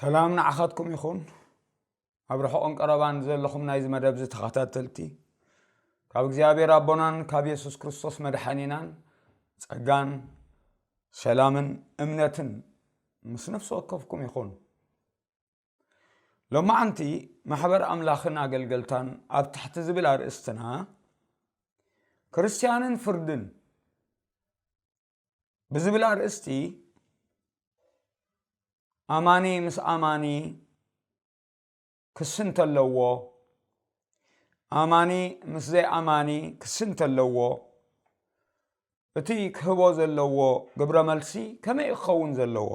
ሰላም ንዓኻትኩም ይኹን። ኣብ ርሑቕን ቀረባን ዘለኹም ናይዚ መደብ እዚ ተኸታተልቲ፣ ካብ እግዚኣብሔር ኣቦናን ካብ የሱስ ክርስቶስ መድሓኒናን ጸጋን ሰላምን እምነትን ምስ ነፍሲ ወከፍኩም ይኹን። ሎማዓንቲ ማሕበር ኣምላኽን ኣገልገልታን ኣብ ትሕቲ ዝብል ኣርእስትና፣ ክርስትያንን ፍርድን ብዝብል ኣርእስቲ፣ ኣማኒ ምስ ኣማኒ ክሲ እንተለዎ፣ ኣማኒ ምስ ዘይኣማኒ ክሲ እንተለዎ፣ እቲ ክህቦ ዘለዎ ግብረ መልሲ ከመይ ክኸውን ዘለዎ?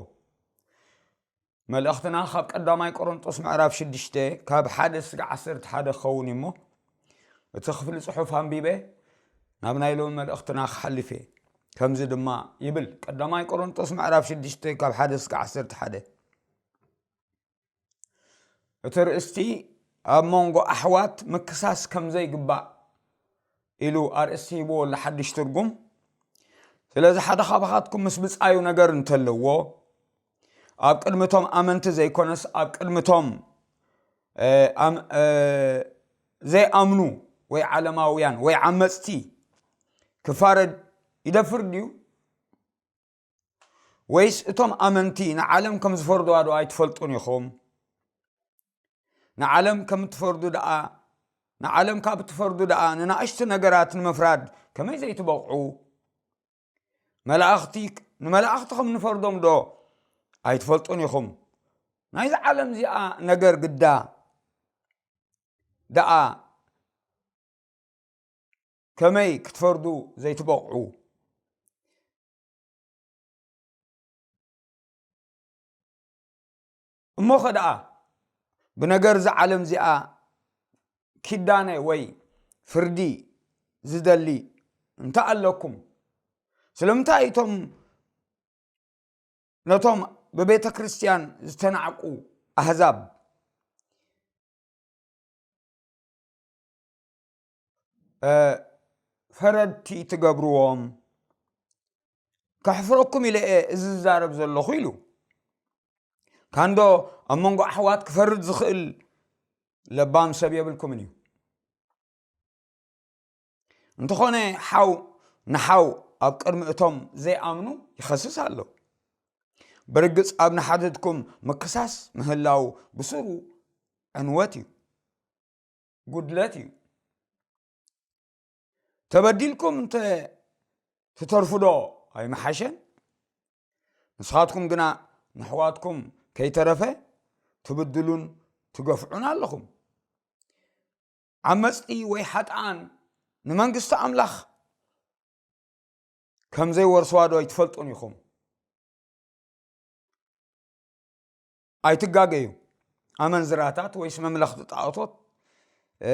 መልእኽትና ካብ ቀዳማይ ቆሮንጦስ ምዕራፍ ሽዱሽተ ካብ ሓደ እስከ ዓሰርተ ሓደ ክኸውን እዩ እሞ፣ እቲ ክፍሊ ጽሑፍ ኣንቢበ ናብ ናይ ሎሚ መልእኽትና ክሓልፍ እየ። ከምዚ ድማ ይብል፣ ቀዳማይ ቆሮንጦስ ምዕራፍ ሽዱሽተ ካብ ሓደ እስከ ዓሰርተ ሓደ። እቲ ርእስቲ ኣብ መንጎ ኣሕዋት ምክሳስ ከም ዘይግባእ ኢሉ ኣርእስቲ ሂብዎ ኣሎ ሓድሽ ትርጉም። ስለዚ ሓደ ካባኻትኩም ምስ ብጻዩ ነገር እንተለዎ፣ ኣብ ቅድሚቶም ኣመንቲ ዘይኮነስ ኣብ ቅድሚቶም፣ እ፣ ኣም-፣ እ፣ ዘይኣምኑ ወይ ዓለማውያን ወይ ዓመጽቲ ክፋረድ ይደፍር ድዩ? ወይስ እቶም ኣመንቲ ንዓለም ከም ዝፈርድዋ ዶ ኣይትፈልጡን ኢኹም? ንዓለም ከም እትፈርዱ ደኣ፣ ንዓለም ካብ እትፈርዱ ደኣ ንናእሽቱ ነገራት ንምፍራድ ከመይ ዘይትበቕዑ? መላእኽቲ፣ ንመላእኽቲ ከም ንፈርዶም ዶ ኣይትፈልጡን ኢኹም? ናይዚ ዓለም እዚኣ ነገር ግዳ ደኣ ከመይ ክትፈርዱ ዘይትበቕዑ? እሞኸ ደኣ ብነገር እዛ ዓለም እዚኣ ኪዳነ ወይ ፍርዲ ዝደሊ እንተ ኣለኩም፣ ስለምንታይ እቶም ነቶም ብቤተ ክርስቲያን ዝተናዕቁ ኣህዛብ፣ እ፣ ፈረድቲ ትገብርዎም? ከሕፍረኩም ኢለ እየ እዚ ዝዛረብ ዘለኹ ኢሉ። ካንዶ ኣብ መንጎ ኣሕዋት ክፈርድ ዝኽእል ለባም ሰብ የብልኩምን እዩ። እንተኾነ ሓው ንሓው ኣብ ቅድሚ እቶም ዘይኣምኑ ይኸስስ ኣሎ። ብርግጽ ኣብ ንሓድሕድኩም ምክሳስ ምህላው ብስሩ ዕንወት እዩ፣ ጉድለት እዩ። ተበዲልኩም እንተ ትተርፉ ዶ ኣይምሓሸን? ንስኻትኩም ግና ንኣሕዋትኩም ከይተረፈ ትብድሉን ትገፍዑን ኣለኹም። ዓመጽቲ ወይ ሓጥኣን ንመንግስቲ ኣምላኽ ከም ዘይወርስዋ ዶ ኣይትፈልጡን ኢኹም? ኣይትጋገዩ። ኣመንዝራታት ወይስ መምለኽቲ ጣኦቶት፣ እ፣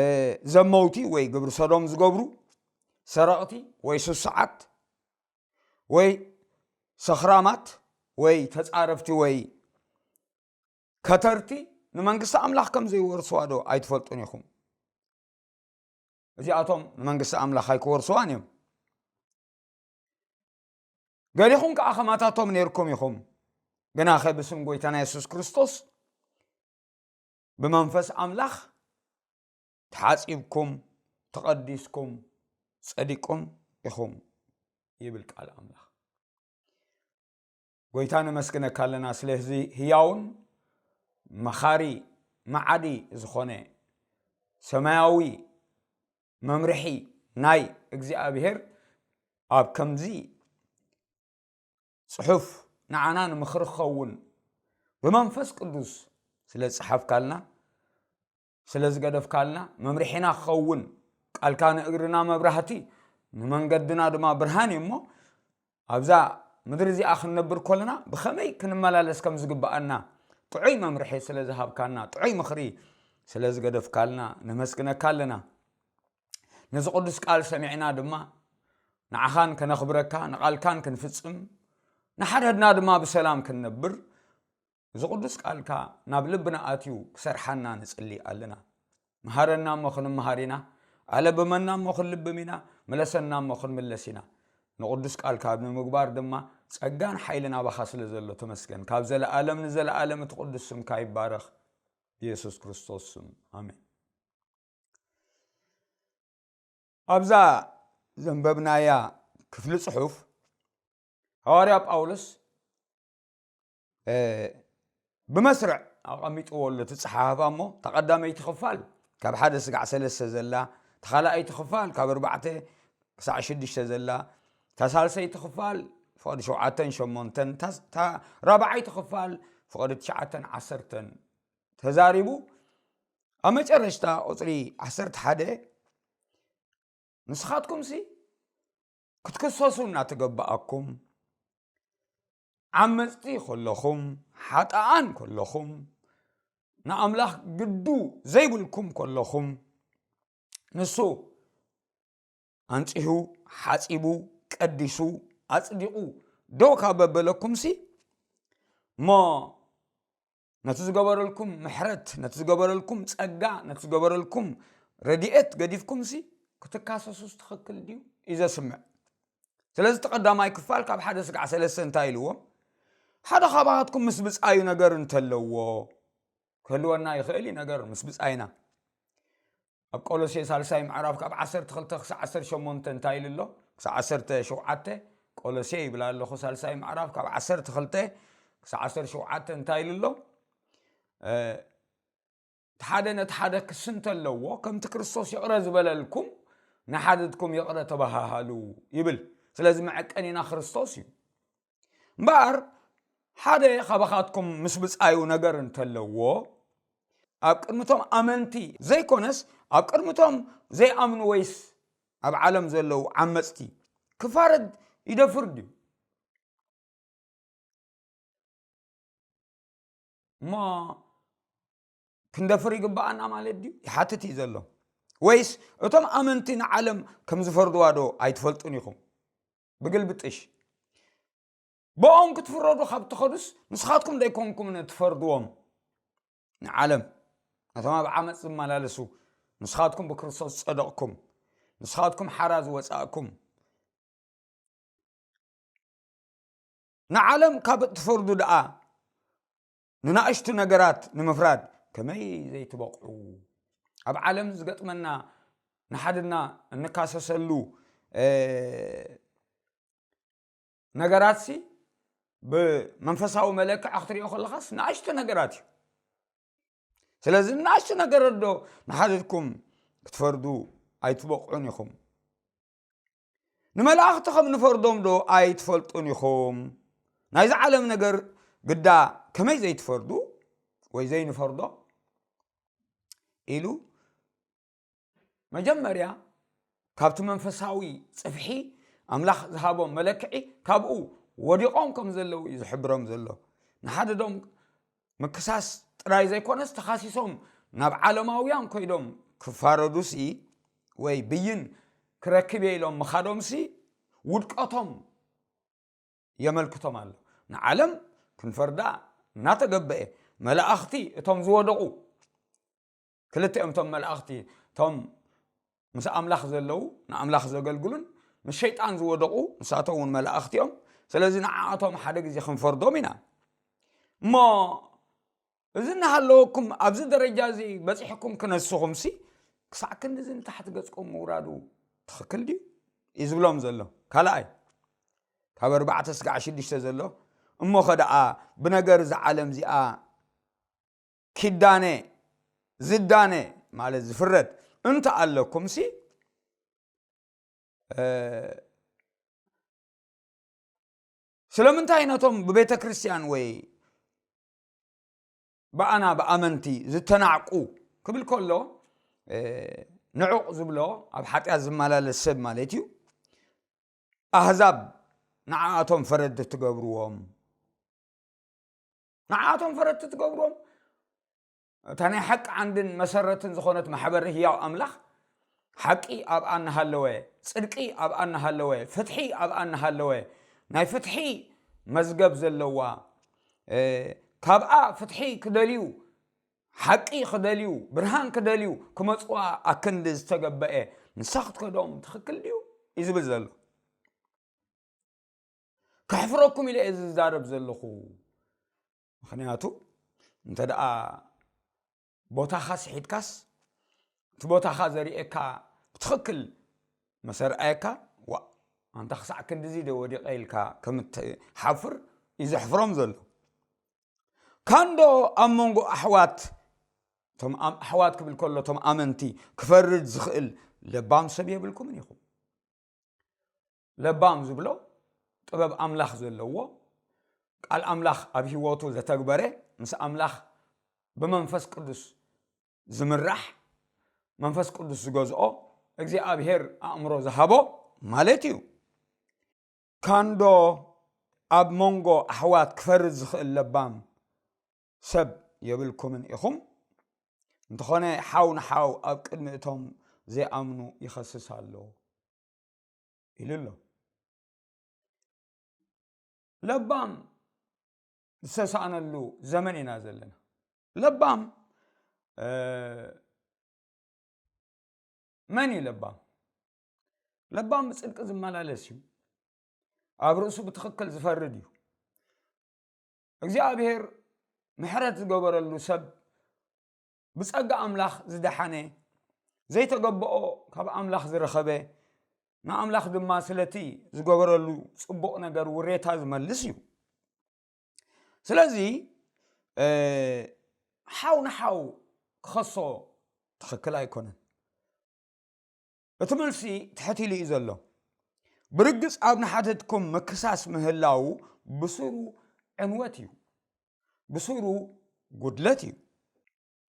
ዘመውቲ ወይ ግብሪ ሰዶም ዝገብሩ፣ ሰረቕቲ ወይ ስሱዓት ወይ ሰኽራማት ወይ ተጻረፍቲ ወይ ከተርቲ ንመንግስቲ ኣምላኽ ከም ዘይወርስዋ ዶ ኣይትፈልጡን ኢኹም? እዚኣቶም ንመንግስቲ ኣምላኽ ኣይክወርስዋን እዮም። ገሊኹም ከኣ ከማታቶም ነይርኩም ኢኹም፣ ግናኸ ብስም ጐይታና የሱስ ክርስቶስ ብመንፈስ ኣምላኽ ተሓጺብኩም፣ ተቐዲስኩም፣ ጸዲቅኩም ኢኹም ይብል ቃል ኣምላኽ። ጐይታ ነመስግነካ ኣለና፣ ስለዚ ህያውን መኻሪ መዓዲ ዝኾነ ሰማያዊ መምርሒ ናይ እግዚኣብሔር ኣብ ከምዚ ጽሑፍ ንዓና ንምኽሪ ክኸውን ብመንፈስ ቅዱስ ስለ ዝጸሓፍካልና፣ ስለ ዝገደፍካልና፣ መምርሒና ክኸውን፣ ቃልካ ንእግርና መብራህቲ፣ ንመንገድና ድማ ብርሃን እዩ እሞ፣ ኣብዛ ምድሪ እዚኣ ክንነብር ከለና ብኸመይ ክንመላለስ ከም ዝግብኣና ጥዑይ መምርሒ ስለ ዝሃብካና፣ ጥዑይ ምኽሪ ስለ ዝገደፍካልና ነመስግነካ ኣለና። ነዚ ቅዱስ ቃል ሰሚዕና ድማ ንዓኻን ከነኽብረካ፣ ንቓልካን ክንፍጽም፣ ንሓድሕድና ድማ ብሰላም ክንነብር፣ እዚ ቅዱስ ቃልካ ናብ ልብና ኣትዩ ክሰርሓና ንጽሊ ኣለና። መሃረና እሞ ክንመሃር ኢና። ኣለብመና እሞ ክንልብም ኢና። ምለሰና እሞ ክንምለስ ኢና። ንቅዱስ ቃልካ ንምግባር ድማ ጸጋን ሓይልን ኣባኻ ስለ ዘሎ ተመስገን። ካብ ዘለኣለም ንዘለኣለም እቲ ቅዱስ ስምካ ይባረኽ። ብየሱስ ክርስቶስ ስም ኣሜን። ኣብዛ ዘንበብናያ ክፍሊ ጽሑፍ ሃዋርያ ጳውሎስ ብመስርዕ ኣቐሚጥዎ ኣሎ እቲ ጸሓሕፋ። እሞ እታ ቀዳመይቲ ክፋል ካብ ሓደ ስጋዕ ሰለስተ ዘላ፣ እታ ካልኣይቲ ክፋል ካብ ኣርባዕተ ክሳዕ ሽዱሽተ ዘላ፣ እታ ሳልሰይቲ ክፋል ፍቕዲ ሸውዓተን ሸሞንተን፣ እታ ራብዓይቲ ክፋል ፍቕዲ ትሽዓተን ዓሰርተን ተዛሪቡ። ኣብ መጨረሽታ ቁጽሪ ዓሰርተ ሓደ፣ ንስኻትኩምሲ ክትክሰሱ እናተገባኣኩም፣ ዓመፅቲ ከለኹም፣ ሓጣኣን ከለኹም፣ ንኣምላኽ ግዱ ዘይብልኩም ከለኹም፣ ንሱ ኣንጺሁ፣ ሓጺቡ፣ ቀዲሱ፣ ኣጽዲቑ ደው ካብ ኣበለኩምሲ፣ እሞ ነቲ ዝገበረልኩም ምሕረት፣ ነቲ ዝገበረልኩም ጸጋ፣ ነቲ ዝገበረልኩም ረድኤት ገዲፍኩምሲ ክትካሰሱስ ትኽክል ድዩ? እዩ ዘስምዕ። ስለዚ እቲ ቀዳማይ ክፋል ካብ ሓደ ስጋዕ ሰለስተ እንታይ ኢልዎም? ሓደ ካባኻትኩም ምስ ብጻዩ ነገር እንተለዎ፣ ክህልወና ይኽእል እዩ ነገር ምስ ብጻይና። ኣብ ቆሎሴ ሳልሳይ ምዕራፍ ካብ ዓሰርተ ክልተ ክሳዕ ዓሰርተ ሸሞንተ እንታይ ኢሉ ኣሎ? ክሳዕ ዓሰርተ ሸውዓተ፣ ቆሎሴ ይብል ኣለኹ። ሳልሳይ ምዕራፍ ካብ ዓሰርተ ክልተ ክሳዕ ዓሰርተ ሸውዓተ እንታይ ኢሉ ኣሎ? እ፣ እቲ ሓደ ነቲ ሓደ ክሲ እንተለዎ፣ ከምቲ ክርስቶስ ይቕረ ዝበለልኩም፣ ንሓድትኩም ይቕረ ተበሃሃሉ ይብል። ስለዚ መዐቀኒና ክርስቶስ እዩ። እምበኣር ሓደ ካባኻትኩም ምስ ብጻዩ ነገር እንተለዎ፣ ኣብ ቅድሚቶም ኣመንቲ ዘይኮነስ፣ ኣብ ቅድሚቶም ዘይኣምኑ ወይስ ኣብ ዓለም ዘለዉ ዓመጽቲ ክፋረድ ይደፍር ድዩ? እሞ ክንደፍር ይግብኣና ማለት ድዩ? ይሓትት እዩ ዘሎ። ወይስ እቶም ኣመንቲ ንዓለም ከም ዝፈርድዋ ዶ ኣይትፈልጡን ኢኹም? ብግልብጥሽ፣ ብኦም ክትፍረዱ ካብ ትኸዱስ፣ ንስኻትኩም ዶ ኣይኮንኩምን ትፈርድዎም? ንዓለም፣ ነቶም ኣብ ዓመጽ ዝመላለሱ፣ ንስኻትኩም ብክርስቶስ ዝጸደቕኩም፣ ንስኻትኩም ሓራ ዝወጻእኩም፣ ንዓለም ካብ እትፈርዱ ደኣ፣ ንናእሽቱ ነገራት ንምፍራድ ከመይ ዘይትበቕዑ? ኣብ ዓለም ዝገጥመና ንሓድና እንካሰሰሉ፣ እ፣ ነገራትሲ፣ ብመንፈሳዊ መለክዒ ክትሪኦ ከለኻስ ንኣሽቱ ነገራት እዩ። ስለዚ ንኣሽቱ ነገራት ዶ ንሓድኩም ክትፈርዱ ኣይትበቕዑን ኢኹም? ንመላእኽቲ ከም ንፈርዶም ዶ ኣይትፈልጡን ኢኹም? ናይዚ ዓለም ነገር ግዳ ከመይ ዘይትፈርዱ ወይ ዘይንፈርዶ? ኢሉ መጀመርያ ካብቲ መንፈሳዊ ጽፍሒ ኣምላኽ ዝሃቦም መለክዒ ካብኡ ወዲቖም ከም ዘለዉ እዩ ዝሕብሮም ዘሎ። ንሓድዶም ምክሳስ ጥራይ ዘይኮነስ፣ ተኻሲሶም ናብ ዓለማውያን ኮይዶም ክፋረዱሲ ወይ ብይን ክረክብ እየ ኢሎም ምኻዶምሲ ውድቀቶም የመልክቶም ኣሎ። ንዓለም ክንፈርዳ እናተገበአ፣ መላእኽቲ እቶም ዝወደቑ፣ ክልቲኦም እቶም መላእኽቲ፣ እቶም ምስ ኣምላኽ ዘለዉ፣ ንኣምላኽ ዘገልግሉን ምስ ሸይጣን ዝወደቑ፣ ንሳቶም እውን መላእኽቲ እዮም። ስለዚ ንዓኣቶም ሓደ ግዜ ክንፈርዶም ኢና። እሞ እዚ እናሃለወኩም ኣብዚ ደረጃ እዚ በጺሕኩም ክነስኹምሲ፣ ክሳዕ ክንድዚ ንታሕቲ ገጽኩም ምውራዱ ትኽክል ድዩ? እዩ ዝብሎም ዘሎ። ካልኣይ፣ ካብ ኣርባዕተ ስጋዕ ሽዱሽተ ዘሎ፣ እሞ ኸ ደኣ ብነገር እዛ ዓለም እዚኣ ኪዳነ፣ ዝዳነ፣ ማለት ዝፍረድ እንተ ኣለኩምሲ፣ እ፣ ስለምንታይ ነቶም ብቤተ ክርስቲያን ወይ ብኣና ብኣመንቲ ዝተናዕቁ ክብል ከሎ፣ እ፣ ንዑቕ ዝብሎ ኣብ ሓጢኣት ዝመላለስ ሰብ ማለት እዩ። ኣህዛብ ንዓኣቶም ፈረድቲ ትገብርዎም። ንዓኣቶም ፈረድቲ ትገብርዎም። እታ ናይ ሓቂ ዓንድን መሰረትን ዝኾነት ማሕበር ህያው ኣምላኽ፣ ሓቂ ኣብኣ እናሃለወ፣ ጽድቂ ኣብኣ እናሃለወ፣ ፍትሒ ኣብኣ እናሃለወ፣ ናይ ፍትሒ መዝገብ ዘለዋ፣ እ፣ ካብኣ ፍትሒ ክደልዩ፣ ሓቂ ክደልዩ፣ ብርሃን ክደልዩ ክመጽዋ ኣክንዲ ዝተገበአ፣ ንሳ ክትከዶም ትኽክል ድዩ? እዩ ዝብል ዘሎ። ከሕፍረኩም ኢለ እየ ዝዛረብ ዘለኹ። ምኽንያቱ እንተ ደኣ ቦታኻ ስሒትካስ፣ እቲ ቦታኻ ዘርእየካ ብትኽክል መሰርኣየካ፣ ዋ፣ ኣንታ ክሳዕ ክንድዚ ዶ ወዲቐ ኢልካ ከም እትሓፍር እዩ ዘሕፍሮም ዘሎ። ካንዶ ኣብ መንጎ ኣሕዋት፣ እቶም ኣም-፣ ኣሕዋት ክብል ከሎ እቶም ኣመንቲ ክፈርድ ዝኽእል ለባም ሰብ የብልኩምን ኢኹም። ለባም ዝብሎ ጥበብ ኣምላኽ ዘለዎ፣ ቃል ኣምላኽ ኣብ ህይወቱ ዘተግበረ፣ ምስ ኣምላኽ ብመንፈስ ቅዱስ ዝምራሕ፣ መንፈስ ቅዱስ ዝገዝኦ፣ እግዚኣብሔር ኣእምሮ ዝሃቦ ማለት እዩ። ካንዶ ኣብ መንጎ ኣሕዋት ክፈርድ ዝኽእል ለባም ሰብ የብልኩምን ኢኹም። እንተኾነ ሓው ንሓው ኣብ ቅድሚ እቶም ዘይኣምኑ ይኸስስ ኣሎ ኢሉ ኣሎ። ለባም ዝተሳእነሉ ዘመን ኢና ዘለና። ለባም፣ እ፣ መን እዩ ለባም? ለባም ብጽድቂ ዝመላለስ እዩ። ኣብ ርእሱ ብትኽክል ዝፈርድ እዩ። እግዚኣብሔር ምሕረት ዝገበረሉ ሰብ፣ ብጸጋ ኣምላኽ ዝደሓነ፣ ዘይተገበኦ ካብ ኣምላኽ ዝረኸበ፣ ንኣምላኽ ድማ ስለቲ ዝገበረሉ ጽቡቕ ነገር ውሬታ ዝመልስ እዩ። ስለዚ፣ እ፣ ሓው ንሓው ክኸሶ ትኽክል ኣይኮነን። እቲ መልሲ ትሕት ኢሉ እዩ ዘሎ። ብርግጽ ኣብ ንሓተትኩም ምክሳስ ምህላው ብስሩ ዕንወት እዩ፣ ብስሩ ጉድለት እዩ።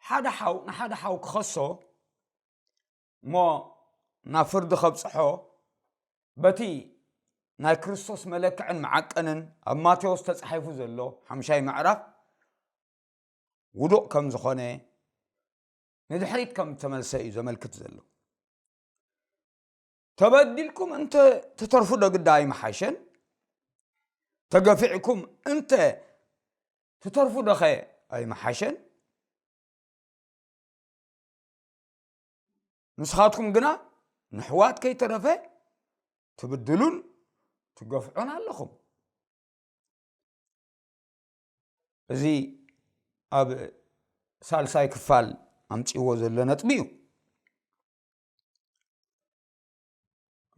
ሓደ ሓው ንሓደ ሓው ክኸሶ እሞ ናብ ፍርዲ ከብጽሖ በቲ ናይ ክርስቶስ መለክዕን መዓቀንን ኣብ ማቴዎስ ተጻሒፉ ዘሎ ሓምሻይ ምዕራፍ ውዱቕ ከም ዝኾነ፣ ንድሕሪት ከም እተመልሰ እዩ ዘመልክት ዘሎ። ተበዲልኩም እንተ ትተርፉ ዶ ግዳ ኣይመሓሸን? ተገፊዕኩም እንተ ትተርፉ ዶኸ ኣይመሓሸን? ንስኻትኩም ግና ንሕዋት ከይተረፈ ትብድሉን ትገፍዑን ኣለኹም። እዚ ኣብ ሳልሳይ ክፋል ኣምጺእዎ ዘሎ ነጥቢ እዩ።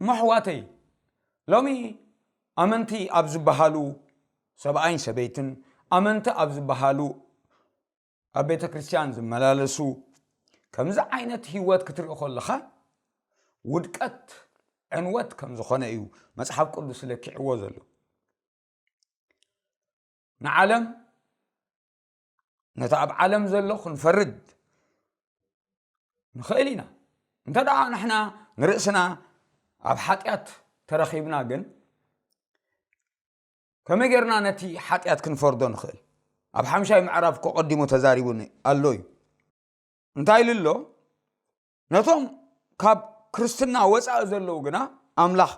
እሞ ኣሕዋተይ፣ ሎሚ ኣመንቲ ኣብ ዝበሃሉ ሰብኣይን ሰበይትን፣ ኣመንቲ ኣብ ዝበሃሉ ኣብ ቤተ ክርስቲያን ዝመላለሱ፣ ከምዚ ዓይነት ህይወት ክትርኢ ከለኻ ውድቀት፣ ዕንወት ከም ዝኾነ እዩ መጽሓፍ ቅዱስ ለኪዕዎ ዘሎ። ንዓለም፣ ነቲ ኣብ ዓለም ዘሎ ክንፈርድ ንኽእል ኢና። እንተ ደኣ ንሕና ንርእስና ኣብ ሓጢኣት ተረኺብና ግን፣ ከመይ ጌርና ነቲ ሓጢኣት ክንፈርዶ ንኽእል? ኣብ ሓምሻይ ምዕራፍ እኮ ቀዲሙ ተዛሪቡ ኣሎ እዩ። እንታይ ኢሉ ኣሎ? ነቶም ካብ ክርስትና ወጻኢ ዘለዉ ግና ኣምላኽ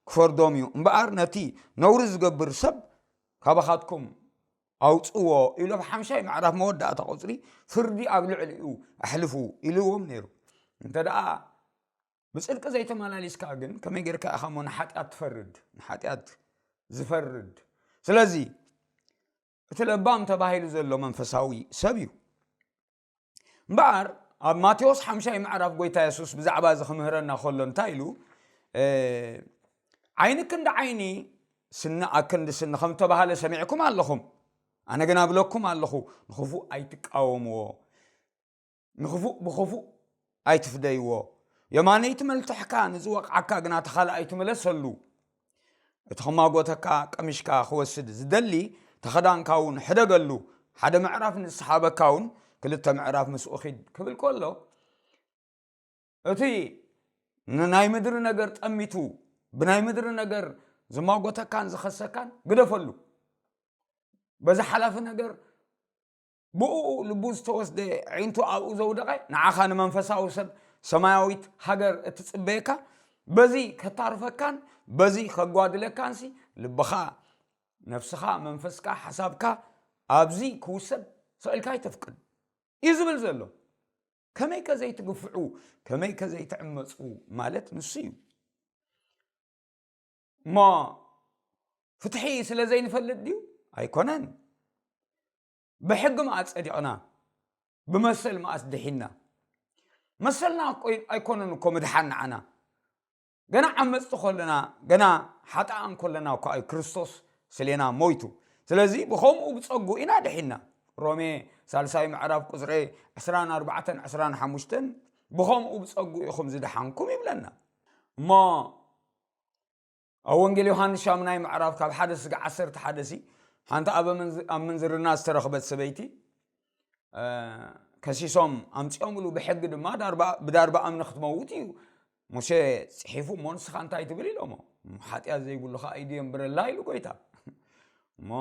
ክፈርዶም እዩ። እምበኣር ነቲ ነውሪ ዝገብር ሰብ ካባኻትኩም ኣውጽዎ ኢሉ ኣብ ሓምሻይ ምዕራፍ መወዳእታ ቁጽሪ ፍርዲ ኣብ ልዕሊኡ ኣሕልፉ ኢልዎም ነይሩ። እንተ ደኣ ብጽድቂ ዘይተመላሊስካ ግን ከመይ ጌርካ ኢኻ እሞ ንሓጢኣት ትፈርድ? ንሓጢኣት ዝፈርድ። ስለዚ እቲ ለባም ተባሂሉ ዘሎ መንፈሳዊ ሰብ እዩ። እምበኣር ኣብ ማቴዎስ ሓምሻይ ምዕራፍ ጎይታ የሱስ ብዛዕባ እዚ ክምህረና ከሎ እንታይ ኢሉ? እ፣ ዓይኒ ክንዲ ዓይኒ፣ ስኒ ኣክንዲ ስኒ ከም እተባህለ ሰሚዕኩም ኣለኹም። ኣነ ግና እብለኩም ኣለኹ፣ ንኽፉእ ኣይትቃወምዎ፣ ንኽፉእ ብኽፉእ ኣይትፍደይዎ። የማነይቲ መልትሕካ ንዝወቕዓካ ግና ተኻልኣይቲ ምለሰሉ። እቲ ክማጎተካ ቀሚሽካ ክወስድ ዝደሊ ተኸዳንካ እውን ሕደገሉ። ሓደ ምዕራፍ ንዝሰሓበካ እውን ክልተ ምዕራፍ ምስኡ ኺድ ክብል ከሎ፣ እቲ ንናይ ምድሪ ነገር ጠሚቱ ብናይ ምድሪ ነገር ዝማጎተካን ዝኸሰካን ግደፈሉ። በዚ ሓላፊ ነገር ብኡ ልቡ ዝተወስደ፣ ኣዒንቱ ኣብኡ ዘውደቐ፣ ንዓኻ ንመንፈሳዊ ሰብ ሰማያዊት ሃገር እትጽበየካ፣ በዚ ከታርፈካን በዚ ከጓድለካንሲ፣ ልብኻ፣ ነፍስኻ፣ መንፈስካ፣ ሓሳብካ ኣብዚ ክውሰድ ስቕ ኢልካ ኣይተፍቅድ እዩ ዝብል ዘሎ። ከመይከ ዘይትግፍዑ፣ ከመይከ ዘይትዕመጹ ማለት ንሱ እዩ። እሞ ፍትሒ ስለ ዘይንፈልጥ ድዩ? ኣይኮነን። ብሕጊ መኣ ጸዲቕና፣ ብመሰል መኣስ ድሒና? መሰልና እኮ ኣይኮነን እኮ ምድሓን ንዓና። ገና ዓመጽቲ ከለና፣ ገና ሓጥኣን ከለና እኮ እዩ ክርስቶስ ስሌና ሞይቱ። ስለዚ ብኸምኡ ብጸጉ ኢና ድሒና። ሮሜ ሳልሳይ ምዕራፍ ቁጽሪ ዕስራን ኣርባዕተን ዕስራን ሓሙሽተን፣ ብኸምኡ ብጸጉ ኢኹም ዝደሓንኩም ይብለና። እሞ ኣብ ወንጌል ዮሃንስ ሻምናይ ምዕራፍ ካብ ሓደ ስጋ ዓሰርተ ሓደ ሲ፣ ሓንቲ ኣብ ኣመንዝ-፣ ኣብ ምንዝርና ዝተረኽበት ሰበይቲ፣ እ፣ ከሲሶም ኣምጺኦምሉ፣ ብሕጊ ድማ ዳርባ-፣ ብዳርባ እምኒ ክትመውት እዩ ሙሴ ጽሒፉ፣ እሞ ንስኻ እንታይ ትብል ኢሎሞ። ሓጢኣት ዘይብሉ ኸኣ ኢዱ የንብረላ ኢሉ ጎይታ። እሞ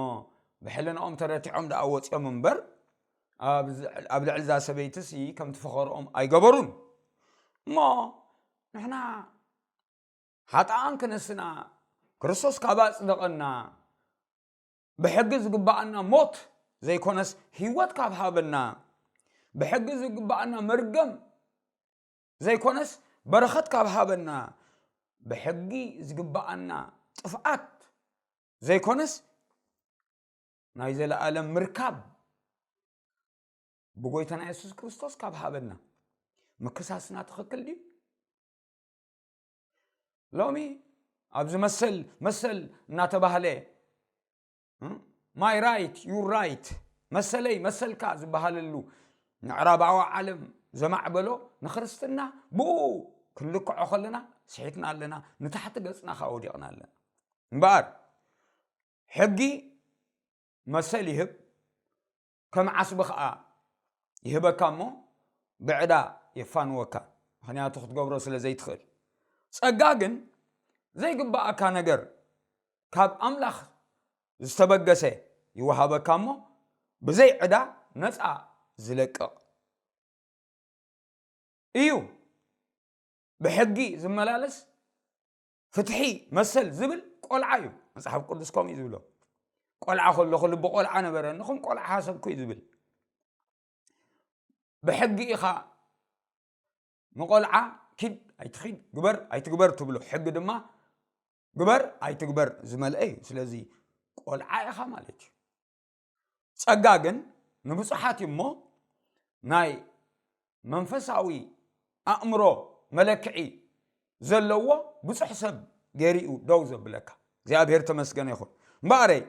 ብሕልናኦም ተረቲዖም ደኣ ወጺኦም እምበር፣ ኣብ ዝ-፣ ኣብ ልዕሊ እዛ ሰበይትሲ ከምቲ ፈኸርኦም ኣይገበሩን። እሞ ንሕና ሓጥኣን ክነስና፣ ክርስቶስ ካብ ኣጽደቐና፣ ብሕጊ ዝግብኣና ሞት ዘይኮነስ ህይወት ካብ ሃበና፣ ብሕጊ ዝግብኣና መርገም ዘይኮነስ በረኸት ካብ ሃበና፣ ብሕጊ ዝግብኣና ጥፍኣት ዘይኮነስ ናይ ዘለኣለም ምርካብ ብጎይታና የሱስ ክርስቶስ ካብ ሃበና፣ ምክሳስና ትኽክል ድዩ? ሎሚ ኣብዚ መሰል፣ መሰል እናተባህለ፣ እ፣ my right, your right፣ መሰለይ፣ መሰልካ ዝበሃለሉ ምዕራባዊ ዓለም ዘማዕበሎ ንክርስትና ብኡ ክንልክዖ ከለና ስሒትና ኣለና፣ ንታሕቲ ገጽና ከኣ ወዲቕና ኣለና። እምበኣር ሕጊ መሰል ይህብ፣ ከም ዓስቢ ኸኣ ይህበካ እሞ ብዕዳ የፋንወካ፣ ምኽንያቱ ክትገብሮ ስለ ዘይትኽእል። ጸጋ ግን ዘይግብኣካ ነገር ካብ ኣምላኽ ዝተበገሰ ይወሃበካ እሞ ብዘይ ዕዳ ነጻ ዝለቅቕ እዩ። ብሕጊ ዝመላለስ ፍትሒ መሰል ዝብል ቆልዓ እዩ። መጽሓፍ ቅዱስ ከምኡ እዩ ዝብሎ። ቆልዓ ከለኹ ልቢ ቆልዓ ነበረኒ፣ ከም ቆልዓ ሓሰብኩ እዩ ዝብል። ብሕጊ ኢኻ ንቆልዓ ኪድ ኣይትኺድ፣ ግበር ኣይትግበር ትብሎ። ሕጊ ድማ ግበር ኣይትግበር ዝመልአ እዩ። ስለዚ ቆልዓ ኢኻ ማለት እዩ። ጸጋ ግን ንብጹሓት እዩ እሞ ናይ መንፈሳዊ ኣእምሮ መለክዒ ዘለዎ ብጹሕ ሰብ ገይሩ እዩ ደው ዘብለካ። እግዚኣብሔር ተመስገነ ይኹን። እምበኣረይ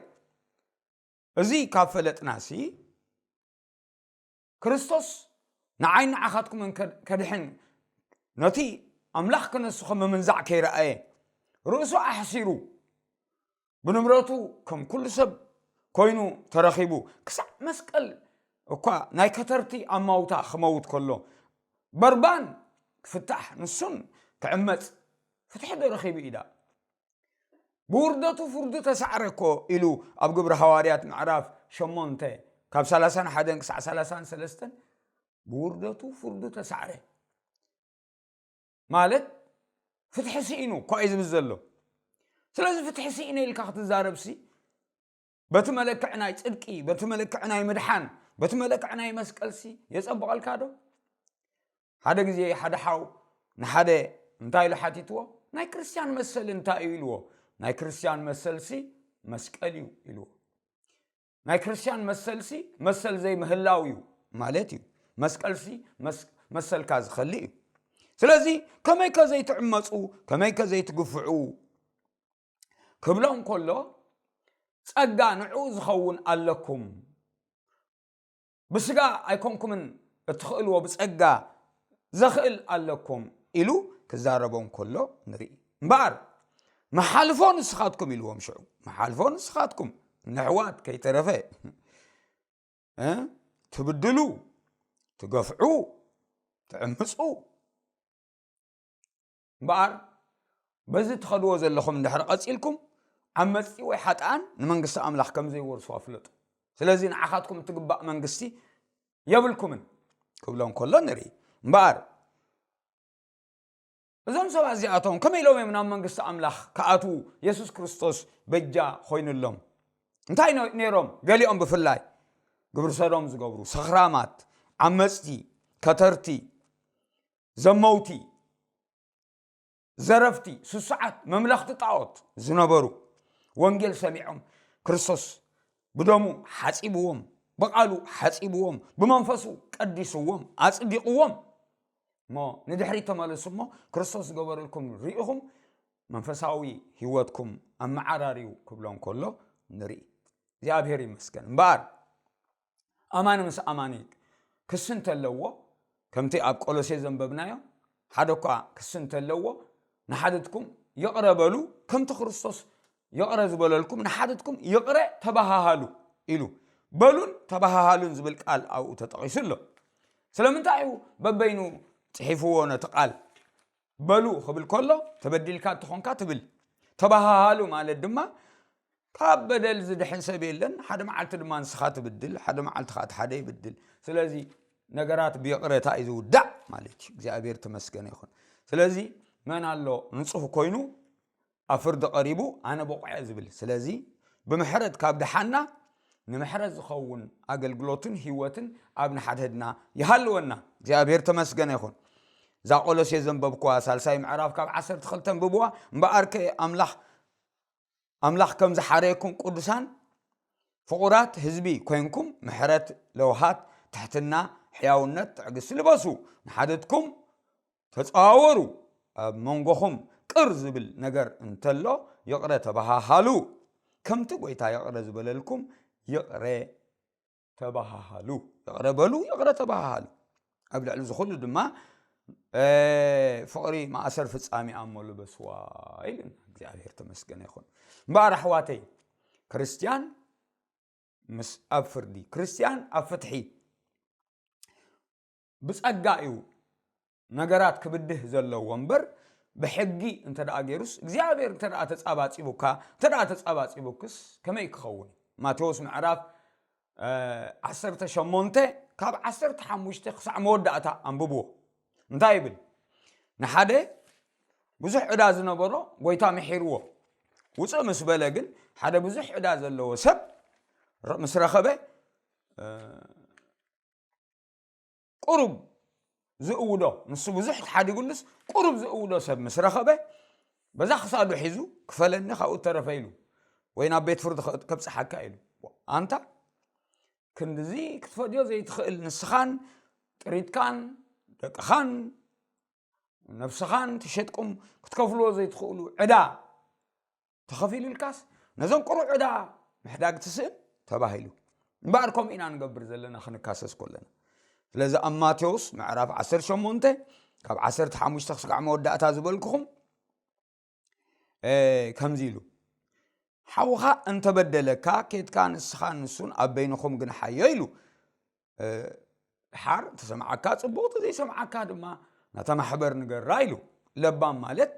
እዚ ካብ ፈለጥናሲ ክርስቶስ ንዓይ ንዓኻትኩምን ከ-፣ ከድሕን ነቲ ኣምላኽ ክነሱ ከም ምምንዛዕ ከይረኣየ ርእሱ ኣሕሲሩ ብንብረቱ ከም ኩሉ ሰብ ኮይኑ ተረኺቡ ክሳዕ መስቀል እኳ ናይ ከተርቲ ኣማውታ ክመውት ከሎ በርባን ክፍታሕ ንሱን ክዕመጽ ፍትሒ ዶ ረኺቡ ኢዳ? ብውርደቱ ፍርዱ ተሳዕረ እኮ ኢሉ ኣብ ግብሪ ሃዋርያት ምዕራፍ ሸሞንተ ካብ ሰላሳን ሓደን ክሳዕ ሰላሳን ሰለስተን ብውርደቱ ፍርዱ ተሳዕረ። ማለት ፍትሒ ስኢኑ እኳ እዩ ዝብል ዘሎ። ስለዚ ፍትሒ ስኢነ ኢልካ ክትዛረብሲ በቲ መለክዕ ናይ ጽድቂ፣ በቲ መለክዕ ናይ ምድሓን፣ በቲ መለክዕ ናይ መስቀልሲ የጸብቐልካ ዶ? ሓደ ግዜ ሓደ ሓው ንሓደ እንታይ ኢሉ ሓቲትዎ? ናይ ክርስትያን መሰል እንታይ እዩ ኢልዎ? ናይ ክርስትያን መሰልሲ መስቀል እዩ ኢልዎ። ናይ ክርስትያን መሰልሲ መሰል ዘይምህላው እዩ ማለት እዩ። መስቀልሲ መስ-፣ መሰልካ ዝኸሊ እዩ። ስለዚ ከመይከ ዘይትዕመፁ፣ ከመይከ ዘይትግፍዑ ክብሎም ከሎ ጸጋ ንዕኡ ዝኸውን ኣለኩም። ብስጋ ኣይኮንኩምን እትኽእልዎ፣ ብጸጋ ዘኽእል ኣለኩም ኢሉ ክዛረቦም ከሎ ንርኢ። እምበኣር መሓልፎ ንስኻትኩም ኢልዎም ሽዑ። መሓልፎ ንስኻትኩም፣ ንኣሕዋት ከይተረፈ፣ እ፣ ትብድሉ፣ ትገፍዑ፣ ትዕምጹ። እምበኣር በዚ ትኸድዎ ዘለኹም እንድሕር ቀጺልኩም፣ ዓመጽቲ ወይ ሓጥኣን ንመንግስቲ ኣምላኽ ከም ዘይወርስዋ ፍለጡ። ስለዚ ንዓኻትኩም እትግባእ መንግስቲ የብልኩምን ክብሎም ከሎ ንርኢ። እምበኣር እዞም ሰባት እዚኣቶም ከመይ ኢሎም እዮም ናብ መንግስቲ ኣምላኽ ክኣትዉ የሱስ ክርስቶስ በጃ ኮይኑሎም? እንታይ ነ-፣ ነይሮም? ገሊኦም ብፍላይ ግብሪ ሰዶም ዝገብሩ፣ ሰኽራማት፣ ዓመጽቲ፣ ከተርቲ፣ ዘመውቲ፣ ዘረፍቲ፣ ስሱዓት፣ መምለኽቲ ጣዖት ዝነበሩ፣ ወንጌል ሰሚዖም፣ ክርስቶስ ብደሙ ሓጺብዎም፣ ብቓሉ ሓጺብዎም፣ ብመንፈሱ ቀዲስዎም፣ ኣጽዲቕዎም፣ እሞ ንድሕሪት ተመለሱ እሞ ክርስቶስ ዝገበረልኩም ርኢኹም መንፈሳዊ ህይወትኩም ኣመዓራርዩ ክብሎም ከሎ ንርኢ። እግዚኣብሔር ይመስገን። እምበኣር ኣማኒ ምስ ኣማኒ ክሲ እንተለዎ፣ ከምቲ ኣብ ቆሎሴ ዘንበብናዮ፣ ሓደ እኳ ክሲ እንተለዎ፣ ንሓድትኩም ይቕረ በሉ፣ ከምቲ ክርስቶስ ይቕረ ዝበለልኩም ንሓድትኩም ይቕረ ተባሃሃሉ ኢሉ። በሉን ተባሃሃሉን ዝብል ቃል ኣብኡ ተጠቒሱ ኣሎ። ስለምንታይ እዩ በበይኑ ጽሒፍዎ ነቲ ቃል? በሉ ክብል ከሎ፣ ተበዲልካ እንተኾንካ ትብል። ተባሃሃሉ ማለት ድማ ካብ በደል ዝድሕን ሰብ የለን። ሓደ መዓልቲ ድማ ንስኻ ትብድል፣ ሓደ መዓልቲ ከዓ እቲ ሓደ ይብድል። ስለዚ ነገራት ብይቕረታ እዩ ዝውዳእ ማለት እዩ። እግዚኣብሔር ተመስገነ ይኹን። ስለዚ መን ኣሎ ንጹህ ኮይኑ ኣብ ፍርዲ ቀሪቡ ኣነ በቑዐ ዝብል? ስለዚ ብምሕረት ካብ ደሓና ንምሕረት ዝኸውን ኣገልግሎትን ህይወትን ኣብ ንሓድሕድና ይሃልወና። እግዚኣብሔር ተመስገነ ይኹን። እዛ ቆሎሴ ዘንበብኩዋ ሳልሳይ ምዕራፍ ካብ ዓሰርተ ክልተ ኣንብብዋ። እምበኣርከ ኣምላኽ ኣምላኽ ከም ዝሓረየኩም ቅዱሳን ፍቑራት ህዝቢ ኮይንኩም ምሕረት፣ ለውሃት፣ ትሕትና፣ ሕያውነት፣ ትዕግስቲ ልበሱ። ንሓድትኩም ተጸዋወሩ። ኣብ መንጎኹም ቅር ዝብል ነገር እንተሎ ይቕረ ተባሃሃሉ። ከምቲ ጐይታ ይቕረ ዝበለልኩም ይቕረ ተባሃሃሉ። ይቕረ በሉ፣ ይቕረ ተባሃሃሉ። ኣብ ልዕሊ እዚ ኩሉ ድማ እ፣ ፍቕሪ ማእሰር ፍጻሜ ኣሞ ልበስዋ ኢሉና። እግዚኣብሔር ተመስገነ ይኹን። እምበኣር ኣሕዋተይ፣ ክርስትያን ምስ ኣብ ፍርዲ፣ ክርስትያን ኣብ ፍትሒ ብጸጋ እዩ ነገራት ክብድህ ዘለዎ እምበር፣ ብሕጊ እንተ ደኣ ገይሩስ፣ እግዚኣብሔር እንተ ደኣ ተጻባጺቡካ፣ እንተ ደኣ ተጻባጺቡክስ ከመይ ክኸውን? ማቴዎስ ምዕራፍ እ፣ ዓሰርተ ሸሞንተ ካብ ዓሰርተ ሓሙሽተ ክሳዕ መወዳእታ ኣንብብዎ። እንታይ ይብል? ንሓደ ብዙሕ ዕዳ ዝነበሮ ጐይታ ምሒርዎ። ውፅእ ምስ በለ ግን ሓደ ብዙሕ ዕዳ ዘለዎ ሰብ ረ-፣ ምስ ረኸበ፣ እ፣ ቁሩብ ዝእውዶ፣ ንሱ ብዙሕ ተሓዲጉሉስ ቁሩብ ዝእውዶ ሰብ ምስ ረኸበ፣ በዛ ክሳዱ ሒዙ ክፈለኒ ካብኡ ተረፈ ኢሉ፣ ወይ ናብ ቤት ፍርዲ ከ-፣ ከብጽሓካ ኢሉ። ኣንታ ክንድዚ ክትፈድዮ ዘይትኽእል ንስኻን ጥሪትካን ደቅኻን ነብስኻን ተሸጥኩም ክትከፍልዎ ዘይትኽእሉ ዕዳ ተኸፊሉልካስ ነዞም ቁሩብ ዕዳ ምሕዳግ ትስእን ተባሂሉ። እምበኣር ከምኡ ኢና ንገብር ዘለና ክንካሰስ ከለና። ስለዚ ኣብ ማቴዎስ ምዕራፍ ዓሰርተ ሸሞንተ ካብ ዓሰርተ ሓሙሽተ ክስጋዕ መወዳእታ ዝበልኩኹም፣ እ፣ ከምዚ ኢሉ፣ "ሓውኻ እንተበደለካ ኬድካ ንስኻን ንሱን ኣብ በይንኹም ግንሓዮ" ኢሉ። እ፣ ድሓር እንተሰምዓካ ጽቡቕ፣ እንተዘይሰምዓካ ድማ ነታ ማሕበር ንገራ ኢሉ። ለባም ማለት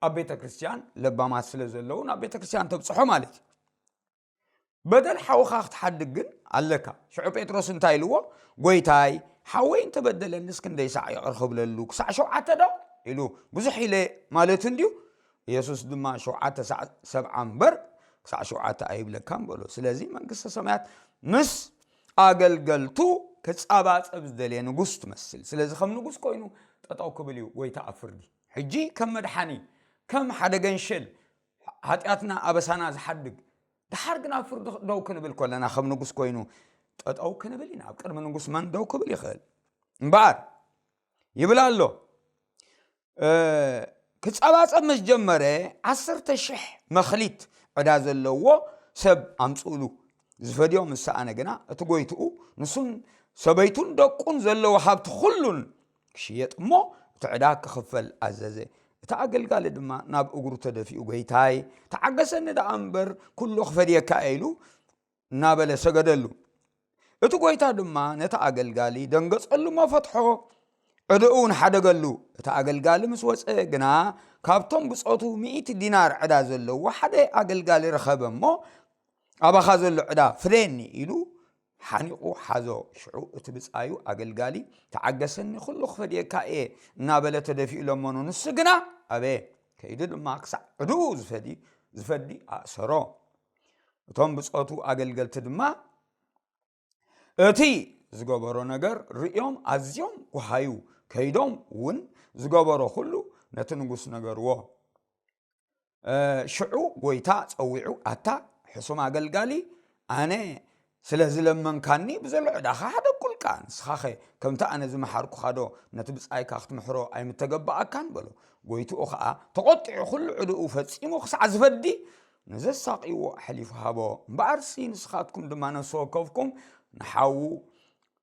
ኣብ ቤተ ክርስቲያን ለባማት ስለ ዘለዉ ናብ ቤተ ክርስቲያን ተብጽሖ ማለት እዩ። በደል ሓውኻ ክትሓድግ ግን ኣለካ። ሽዑ ጴጥሮስ እንታይ ኢልዎ? "ጐይታይ፣ ሓወይ እንተበደለንስ ክንደይ ሳዕ ይቕር ክብለሉ? ክሳዕ ሸውዓተ ዶ?" ኢሉ። ብዙሕ ኢለ ማለቱ እንድዩ። ኢየሱስ ድማ፣ "ሸውዓተ ሳዕ ሰብዓ እምበር ክሳዕ ሸውዓተ ኣይብለካን" በሎ። ስለዚ መንግስተ ሰማያት ምስ ኣገልገልቱ ክጻባጸብ ዝደልየ ንጉስ ትመስል። ስለዚ ከም ንጉስ ኮይኑ ጠጠው ክብል እዩ ጐይታ ኣብ ፍርዲ። ሕጂ ከም መድሓኒ፣ ከም ሓደ ገንሸል፣ ሓጢኣትና ኣበሳና ዝሓድግ፣ ድሓር ግን ኣብ ፍርዲ ደው ክንብል ከለና ከም ንጉስ ኮይኑ ጠጠው ክንብል ኢና። ኣብ ቅድሚ ንጉስ መን ደው ክብል ይኽእል? እምበኣር ይብል ኣሎ፣ እ፣ ክጸባጸብ ምስ ጀመረ፣ ዓሰርተ ሽሕ መኽሊት ዕዳ ዘለዎ ሰብ ኣምጽእሉ። ዝፈድዮ ምስ ሰኣነ ግና፣ እቲ ጐይትኡ ንሱን ሰበይቱን ደቁን ዘለዎ ሃብቲ ኩሉን ክሽየጥ እሞ፣ እቲ ዕዳ ክኽፈል ኣዘዘ። እቲ ኣገልጋሊ ድማ ናብ እግሩ ተደፊኡ፣ "ጐይታይ፣ ተዓገሰኒ ደኣ እምበር፣ ኩሉ ክፈድየካ እየ" ኢሉ እናበለ ሰገደሉ። እቲ ጐይታ ድማ ነቲ ኣገልጋሊ ደንገጸሉ እሞ ፈትሖ፣ ዕዳኡ እውን ሓደገሉ። እቲ ኣገልጋሊ ምስ ወጸ ግና፣ ካብቶም ብጾቱ ሚእቲ ዲናር ዕዳ ዘለዎ ሓደ ኣገልጋሊ ረኸበ እሞ፣ "ኣባኻ ዘሎ ዕዳ ፍደየኒ" ኢሉ ሓኒቑ ሓዞ። ሽዑ እቲ ብጻዩ ኣገልጋሊ፣ "ተዓገሰኒ፣ ኩሉ ክፈድየካ እየ" እናበለ ተደፊኡ ለመኖ። ንሱ ግና ኣበየ። ከይዱ ድማ ክሳዕ ዕዳኡ ዝፈዲ፣ ዝፈዲ ኣእሰሮ። እቶም ብጾቱ ኣገልገልቲ ድማ እቲ ዝገበሮ ነገር ርእዮም ኣዝዮም ጓሃዩ። ከይዶም እውን ዝገበሮ ኩሉ ነቲ ንጉስ ነገርዎ። ሽዑ ጎይታ ጸዊዑ፣ ኣታ ሕሱም ኣገልጋሊ፣ ኣነ ስለ ዝለመንካኒ ብዘሎ ዕዳኻ ሓደግኩልካ። ንስኻኸ ከምቲ ኣነ ዝመሓርኩኻ ዶ ነቲ ብጻይካ ክትምሕሮ ኣይምተገባኣካን? በሎ። ጎይትኡ ኸኣ ተቖጢዑ ኩሉ ዕድኡ ፈጺሙ ክሳዕ ዝፈዲ ንዘሳቕይዎ ኣሕሊፉ ሃቦ። እምበኣርሲ ንስኻትኩም ድማ ነፍሲ ወከፍኩም ንሓዉ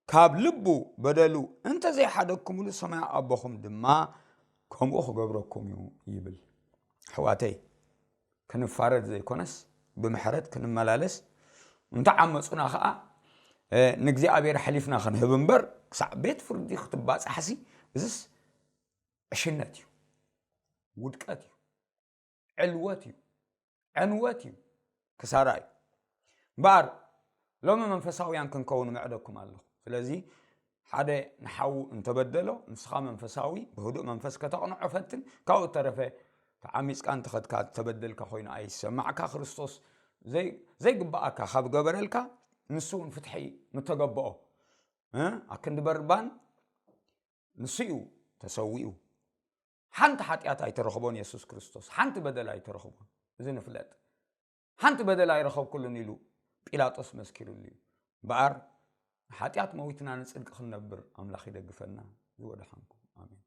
ካብ ልቡ በደሉ እንተ ዘይሓደግኩምሉ ሰማያዊ ኣቦኹም ድማ ከምኡ ክገብረኩም እዩ ይብል። ኣሕዋተይ፣ ክንፋረድ ዘይኮነስ ብምሕረት ክንመላለስ፣ እንተ ዓመጹና ኸኣ ንእግዚኣብሔር ኣሕሊፍና ክንህብ እምበር ክሳዕ ቤት ፍርዲ ክትባጻሕሲ፣ እዝስ ዕሽነት እዩ፣ ውድቀት እዩ፣ ዕልወት እዩ፣ ዕንወት እዩ፣ ክሳራ እዩ። እምበኣር ሎሚ መንፈሳውያን ክንከውን ምዕደኩም ኣለኹ። ስለዚ ሓደ ንሓዉ እንተበደሎ ንስኻ መንፈሳዊ ብህዱእ መንፈስ ከተቕንዖ ፈትን። ካብኡ እተረፈ ተዓሚጽካ እንተኸድካ ዝተበደልካ ኮይኑ ኣይሰማዕካ። ክርስቶስ ዘይ- ዘይግባኣካ ካብ ገበረልካ ንሱ እውን ፍትሒ ምተገበኦ። እ? ኣክንዲ በርባን ንሱ እዩ ተሰዊኡ። ሓንቲ ሓጢኣት ኣይተረኽቦን የሱስ ክርስቶስ፣ ሓንቲ በደል ኣይተረኽቦን። እዚ ንፍለጥ። ሓንቲ በደል ኣይረኸብኩሉን ኢሉ ጲላጦስ መስኪሩሉ እዩ። እምበኣር ንሓጢኣት መዊትና ንጽድቂ ክንነብር ኣምላኽ ይደግፈና። ዝወደሓንኩም። ኣሜን።